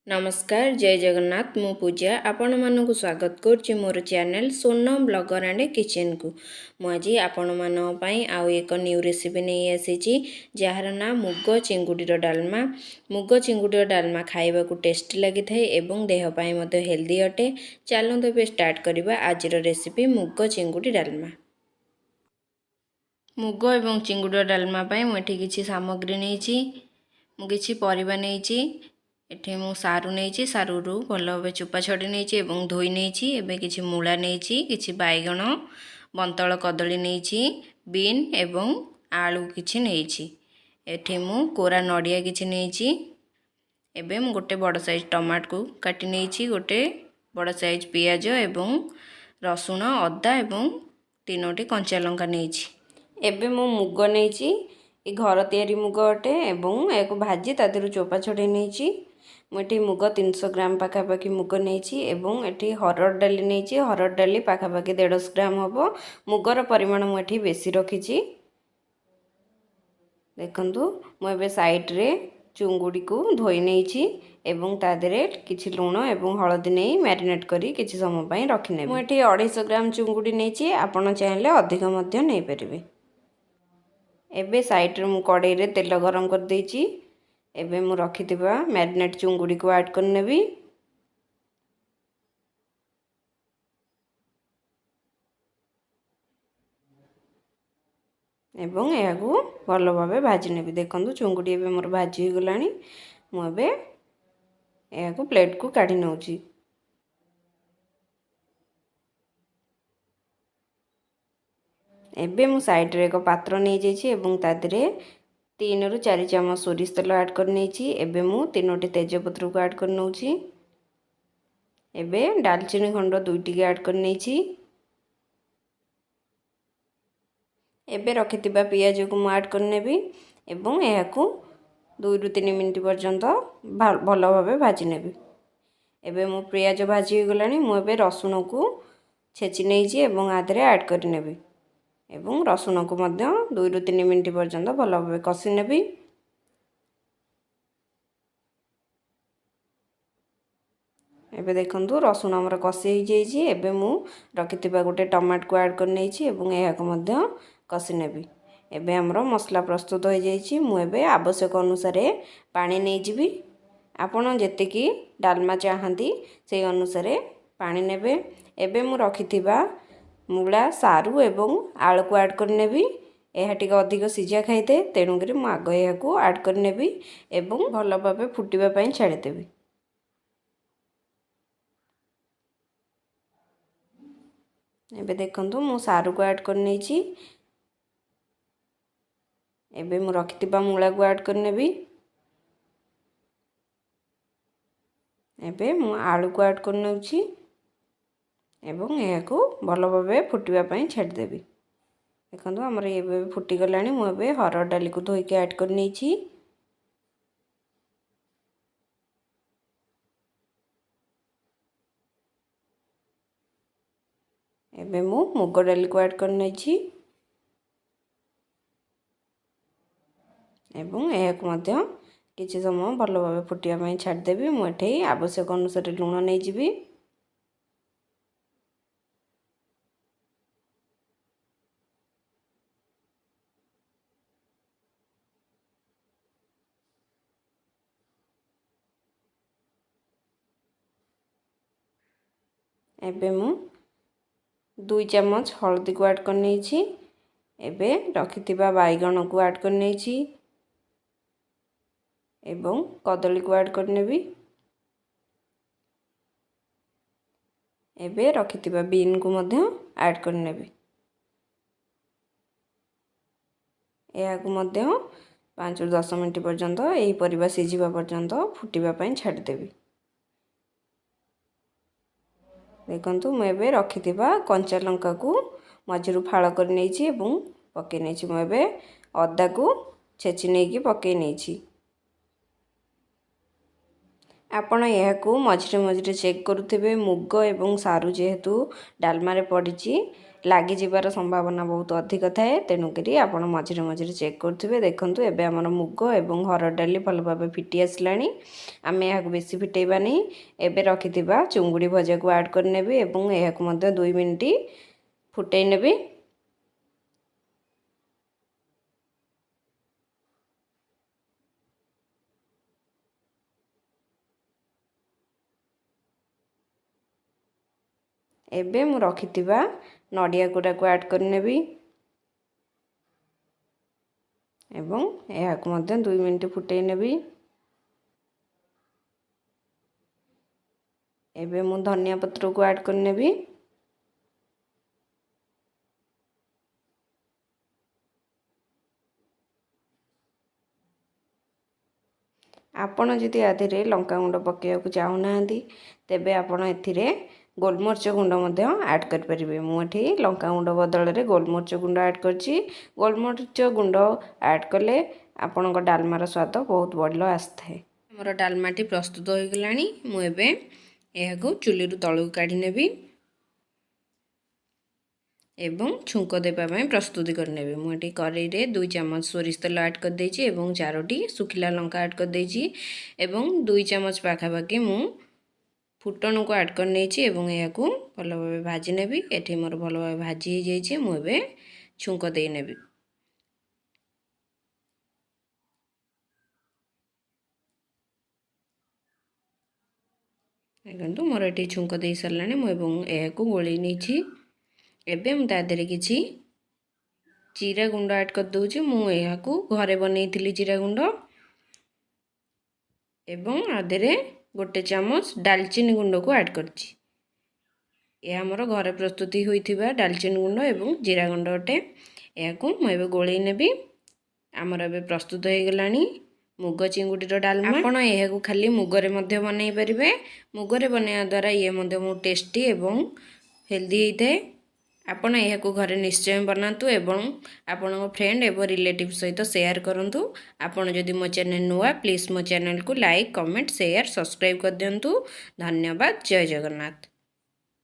ନମସ୍କାର, ଜୟ ଜଗନ୍ନାଥ। ମୁଁ ପୂଜା ଆପଣମାନଙ୍କୁ ସ୍ୱାଗତ କରୁଛି ମୋର ଚ୍ୟାନେଲ୍ ସୋନମ ବ୍ଲଗର ଆଣ୍ଡ କିଚେନକୁ। ମୁଁ ଆଜି ଆପଣମାନଙ୍କ ପାଇଁ ଆଉ ଏକ ନ୍ୟୁ ରେସିପି ନେଇ ଆସିଛି, ଯାହାର ନାଁ ମୁଗ ଚିଙ୍ଗୁଡ଼ିର ଡାଲମା। ମୁଗ ଚିଙ୍ଗୁଡ଼ିର ଡାଲମା ଖାଇବାକୁ ଟେଷ୍ଟି ଲାଗିଥାଏ ଏବଂ ଦେହ ପାଇଁ ମଧ୍ୟ ହେଲ୍ଦି ଅଟେ। ଚାଲନ୍ତୁ ଏବେ ଷ୍ଟାର୍ଟ କରିବା ଆଜିର ରେସିପି ମୁଗ ଚିଙ୍ଗୁଡ଼ି ଡାଲମା। ମୁଗ ଏବଂ ଚିଙ୍ଗୁଡ଼ିର ଡାଲମା ପାଇଁ ମୁଁ ଏଠି କିଛି ସାମଗ୍ରୀ ନେଇଛି। ମୁଁ କିଛି ପରିବା ନେଇଛି। ଏଠି ମୁଁ ସାରୁ ନେଇଛି, ସାରୁରୁ ଭଲ ଭାବେ ଚୋପା ଛଡ଼େଇ ନେଇଛି ଏବଂ ଧୋଇ ନେଇଛି। ଏବେ କିଛି ମୂଳା ନେଇଛି, କିଛି ବାଇଗଣ, ବନ୍ତଳ କଦଳୀ ନେଇଛି, ବିନ୍ ଏବଂ ଆଳୁ କିଛି ନେଇଛି। ଏଠି ମୁଁ କୋରା ନଡ଼ିଆ କିଛି ନେଇଛି। ଏବେ ମୁଁ ଗୋଟେ ବଡ଼ ସାଇଜ୍ ଟମାଟୋକୁ କାଟି ନେଇଛି, ଗୋଟେ ବଡ଼ ସାଇଜ୍ ପିଆଜ ଏବଂ ରସୁଣ, ଅଦା ଏବଂ 3ଟି କଞ୍ଚା ଲଙ୍କା ନେଇଛି। ଏବେ ମୁଁ ମୁଗ ନେଇଛି, ଏ ଘର ତିଆରି ମୁଗ ଅଟେ ଏବଂ ଏହାକୁ ଭାଜି ତା ଦେହରୁ ଚୋପା ଛଡ଼େଇ ନେଇଛି। ମୁଁ ଏଠି ମୁଗ 300 ଗ୍ରାମ ପାଖାପାଖି ମୁଗ ନେଇଛି ଏବଂ ଏଠି ହରଡ଼ ଡାଲି ନେଇଛି। ହରଡ଼ ଡାଲି ପାଖାପାଖି 150 ଗ୍ରାମ ହେବ। ମୁଗର ପରିମାଣ ମୁଁ ଏଠି ବେଶୀ ରଖିଛି। ଦେଖନ୍ତୁ, ମୁଁ ଏବେ ସାଇଡ଼୍ରେ ଚୁଙ୍ଗୁଡ଼ିକୁ ଧୋଇ ନେଇଛି ଏବଂ ତା ଦେହରେ କିଛି ଲୁଣ ଏବଂ ହଳଦୀ ନେଇ ମ୍ୟାରିନେଟ୍ କରି କିଛି ସମୟ ପାଇଁ ରଖିନେବି। ମୁଁ ଏଠି 250 ଗ୍ରାମ ଚୁଙ୍ଗୁଡ଼ି ନେଇଛି, ଆପଣ ଚାହିଁଲେ ଅଧିକ ମଧ୍ୟ ନେଇପାରିବେ। ଏବେ ସାଇଡ଼୍ରେ ମୁଁ କଡ଼େଇରେ ତେଲ ଗରମ କରିଦେଇଛି। ଏବେ ମୁଁ ରଖିଥିବା ମ୍ୟାରିନେଟ୍ ଚୁଙ୍ଗୁଡ଼ିକୁ ଆଡ଼୍ କରିନେବି ଏବଂ ଏହାକୁ ଭଲ ଭାବେ ଭାଜି ନେବି। ଦେଖନ୍ତୁ, ଚୁଙ୍ଗୁଡ଼ି ଏବେ ମୋର ଭାଜି ହୋଇଗଲାଣି। ମୁଁ ଏବେ ଏହାକୁ ପ୍ଲେଟ୍କୁ କାଢ଼ି ନେଉଛି। ଏବେ ମୁଁ ସାଇଡ଼୍ରେ ଏକ ପାତ୍ର ନେଇଯାଇଛି ଏବଂ ତା ଦେହରେ 3ରୁ 4 ଚାମଚ ସୋରିଷ ତେଲ ଆଡ଼୍ କରିନେଇଛି। ଏବେ ମୁଁ 3ଟି ତେଜପତ୍ରକୁ ଆଡ଼୍ କରିନେଉଛି। ଏବେ ଡାଲଚିନି ଖଣ୍ଡ 2ଟିକି ଆଡ଼୍ କରିନେଇଛି। ଏବେ ରଖିଥିବା ପିଆଜକୁ ମୁଁ ଆଡ଼୍ କରିନେବି ଏବଂ ଏହାକୁ 2ରୁ 3 ମିନିଟ୍ ପର୍ଯ୍ୟନ୍ତ ଭଲ ଭାବେ ଭାଜି ନେବି। ଏବେ ମୁଁ ପିଆଜ ଭାଜି ହୋଇଗଲାଣି। ମୁଁ ଏବେ ରସୁଣକୁ ଛେଚି ନେଇଛି ଏବଂ ଆ ଦେହରେ ଆଡ଼୍ କରିନେବି ଏବଂ ରସୁଣକୁ ମଧ୍ୟ 2ରୁ 3 ମିନିଟ୍ ପର୍ଯ୍ୟନ୍ତ ଭଲ ଭାବେ କଷି ନେବି। ଏବେ ଦେଖନ୍ତୁ, ରସୁଣ ଆମର କଷି ହେଇଯାଇଛି। ଏବେ ମୁଁ ରଖିଥିବା ଗୋଟେ ଟମାଟୋକୁ ଆଡ଼୍ କରିନେଇଛି ଏବଂ ଏହାକୁ ମଧ୍ୟ କଷି ନେବି। ଏବେ ଆମର ମସଲା ପ୍ରସ୍ତୁତ ହୋଇଯାଇଛି। ମୁଁ ଏବେ ଆବଶ୍ୟକ ଅନୁସାରେ ପାଣି ନେଇଯିବି। ଆପଣ ଯେତିକି ଡାଲମା ଚାହାନ୍ତି ସେଇ ଅନୁସାରେ ପାଣି ନେବେ। ଏବେ ମୁଁ ରଖିଥିବା ମୂଳା, ସାରୁ ଏବଂ ଆଳୁକୁ ଆଡ଼୍ କରିନେବି। ଏହା ଟିକେ ଅଧିକ ସିଝା ଖାଇଥାଏ, ତେଣୁକରି ମୁଁ ଆଗ ଏହାକୁ ଆଡ଼୍ କରିନେବି ଏବଂ ଭଲ ଭାବେ ଫୁଟିବା ପାଇଁ ଛାଡ଼ିଦେବି। ଏବେ ଦେଖନ୍ତୁ, ମୁଁ ସାରୁକୁ ଆଡ଼୍ କରିନେଇଛି। ଏବେ ମୁଁ ରଖିଥିବା ମୂଳାକୁ ଆଡ଼୍ କରିନେବି। ଏବେ ମୁଁ ଆଳୁକୁ ଆଡ଼୍ କରିନେଉଛି ଏବଂ ଏହାକୁ ଭଲ ଭାବେ ଫୁଟିବା ପାଇଁ ଛାଡ଼ିଦେବି। ଦେଖନ୍ତୁ, ଆମର ଏବେ ଫୁଟିଗଲାଣି। ମୁଁ ଏବେ ହରଡ଼ ଡାଲିକୁ ଧୋଇକି ଆଡ଼୍ କରିନେଇଛି। ଏବେ ମୁଁ ମୁଗ ଡାଲିକୁ ଆଡ଼୍ କରିନେଇଛି ଏବଂ ଏହାକୁ ମଧ୍ୟ କିଛି ସମୟ ଭଲ ଭାବେ ଫୁଟିବା ପାଇଁ ଛାଡ଼ିଦେବି। ମୁଁ ଏଠି ଆବଶ୍ୟକ ଅନୁସାରେ ଲୁଣ ନେଇଯିବି। ଏବେ ମୁଁ 2 ଚାମଚ ହଳଦୀକୁ ଆଡ଼୍ କରିନେଇଛି। ଏବେ ରଖିଥିବା ବାଇଗଣକୁ ଆଡ଼୍ କରିନେଇଛି ଏବଂ କଦଳୀକୁ ଆଡ଼୍ କରିନେବି। ଏବେ ରଖିଥିବା ବିନ୍କୁ ମଧ୍ୟ ଆଡ଼୍ କରିନେବି। ଏହାକୁ ମଧ୍ୟ 5ରୁ 10 ମିନିଟ୍ ପର୍ଯ୍ୟନ୍ତ ଏହି ପରିବା ସିଝିବା ପର୍ଯ୍ୟନ୍ତ ଫୁଟିବା ପାଇଁ ଛାଡ଼ିଦେବି। ଦେଖନ୍ତୁ, ମୁଁ ଏବେ ରଖିଥିବା କଞ୍ଚା ଲଙ୍କାକୁ ମଝିରୁ ଫାଳ କରି ନେଇଛି ଏବଂ ପକାଇ ନେଇଛି। ମୁଁ ଏବେ ଅଦାକୁ ଛେଚି ନେଇକି ପକାଇ ନେଇଛି। ଆପଣ ଏହାକୁ ମଝିରେ ମଝିରେ ଚେକ୍ କରୁଥିବେ। ମୁଗ ଏବଂ ସାରୁ ଯେହେତୁ ଡାଲମାରେ ପଡ଼ିଛି, ଲାଗିଯିବାର ସମ୍ଭାବନା ବହୁତ ଅଧିକ ଥାଏ, ତେଣୁକରି ଆପଣ ମଝିରେ ମଝିରେ ଚେକ୍ କରୁଥିବେ। ଦେଖନ୍ତୁ, ଏବେ ଆମର ମୁଗ ଏବଂ ହରଡ଼ ଡାଲି ଭଲ ଭାବେ ଫିଟି ଆସିଲାଣି। ଆମେ ଏହାକୁ ବେଶୀ ଫିଟେଇବାନି। ଏବେ ରଖିଥିବା ଚୁଙ୍ଗୁଡ଼ି ଭଜାକୁ ଆଡ଼୍ କରିନେବି ଏବଂ ଏହାକୁ ମଧ୍ୟ 2 ମିନିଟ୍ ଫୁଟେଇ ନେବି। ଏବେ ମୁଁ ରଖିଥିବା ନଡ଼ିଆ କୋରାକୁ ଆଡ଼୍ କରିନେବି ଏବଂ ଏହାକୁ ମଧ୍ୟ 2 ମିନିଟ୍ ଫୁଟେଇ ନେବି। ଏବେ ମୁଁ ଧନିଆ ପତ୍ରକୁ ଆଡ଼୍ କରିନେବି। ଆପଣ ଯଦି ୟା ଦେହରେ ଲଙ୍କା ଗୁଣ୍ଡ ପକାଇବାକୁ ଚାହୁଁନାହାନ୍ତି, ତେବେ ଆପଣ ଏଥିରେ ଗୋଲମରିଚ ଗୁଣ୍ଡ ମଧ୍ୟ ଆଡ଼୍ କରିପାରିବେ। ମୁଁ ଏଠି ଲଙ୍କା ଗୁଣ୍ଡ ବଦଳରେ ଗୋଲମରିଚ ଗୁଣ୍ଡ ଆଡ଼୍ କରିଛି। ଗୋଲମରିଚ ଗୁଣ୍ଡ ଆଡ଼୍ କଲେ ଆପଣଙ୍କ ଡାଲମାର ସ୍ୱାଦ ବହୁତ ଭଲ ଆସିଥାଏ। ଆମର ଡାଲମାଟି ପ୍ରସ୍ତୁତ ହୋଇଗଲାଣି। ମୁଁ ଏବେ ଏହାକୁ ଚୁଲିରୁ ତଳକୁ କାଢ଼ି ନେବି ଏବଂ ଛୁଙ୍କ ଦେବା ପାଇଁ ପ୍ରସ୍ତୁତି କରିନେବି। ମୁଁ ଏଠି କରେଇରେ 2 ଚାମଚ ସୋରିଷ ତେଲ ଆଡ଼୍ କରିଦେଇଛି ଏବଂ 4ଟି ଶୁଖିଲା ଲଙ୍କା ଆଡ଼୍ କରିଦେଇଛି ଏବଂ 2 ଚାମଚ ପାଖାପାଖି ମୁଁ ଫୁଟଣକୁ ଆଡ଼୍ କରିନେଇଛି ଏବଂ ଏହାକୁ ଭଲ ଭାବେ ଭାଜି ନେବି। ଏଠି ମୋର ଭଲ ଭାବେ ଭାଜି ହେଇଯାଇଛି। ମୁଁ ଏବେ ଛୁଙ୍କ ଦେଇନେବି। ଦେଖନ୍ତୁ, ମୋର ଏଠି ଛୁଙ୍କ ଦେଇ ସାରିଲାଣି ମୁଁ ଏବଂ ଏହାକୁ ଗୋଳେଇ ନେଇଛି। ଏବେ ମୁଁ ତା ଦେହରେ କିଛି ଜିରା ଗୁଣ୍ଡ ଆଡ଼୍ କରିଦେଉଛି। ମୁଁ ଏହାକୁ ଘରେ ବନେଇଥିଲି ଜିରା ଗୁଣ୍ଡ, ଏବଂ ଆ ଦେହରେ 1 ଚାମଚ ଡାଲଚିନି ଗୁଣ୍ଡକୁ ଆଡ଼୍ କରିଛି। ଏହା ଆମର ଘରେ ପ୍ରସ୍ତୁତି ହୋଇଥିବା ଡାଲଚିନି ଗୁଣ୍ଡ ଏବଂ ଜିରା ଗୁଣ୍ଡ ଅଟେ। ଏହାକୁ ମୁଁ ଏବେ ଗୋଳେଇ ନେବି। ଆମର ଏବେ ପ୍ରସ୍ତୁତ ହୋଇଗଲାଣି ମୁଗ ଚିଙ୍ଗୁଡ଼ିର ଡାଲମା। ଆପଣ ଏହାକୁ ଖାଲି ମୁଗରେ ମଧ୍ୟ ବନେଇ ପାରିବେ। ମୁଗରେ ବନେଇବା ଦ୍ୱାରା ଇଏ ମଧ୍ୟ ବହୁତ ଟେଷ୍ଟି ଏବଂ ହେଲ୍ଦି ହେଇଥାଏ। ଆପଣ ଏହାକୁ ଘରେ ନିଶ୍ଚୟ ବନାନ୍ତୁ ଏବଂ ଆପଣଙ୍କ ଫ୍ରେଣ୍ଡ ଏବଂ ରିଲେଟିଭ୍ ସହିତ ସେୟାର କରନ୍ତୁ। ଆପଣ ଯଦି ମୋ ଚ୍ୟାନେଲ୍ ନୂଆ, ପ୍ଲିଜ୍ ମୋ ଚ୍ୟାନେଲ୍କୁ ଲାଇକ୍, କମେଣ୍ଟ, ସେୟାର, ସବସ୍କ୍ରାଇବ୍ କରିଦିଅନ୍ତୁ। ଧନ୍ୟବାଦ। ଜୟ ଜଗନ୍ନାଥ।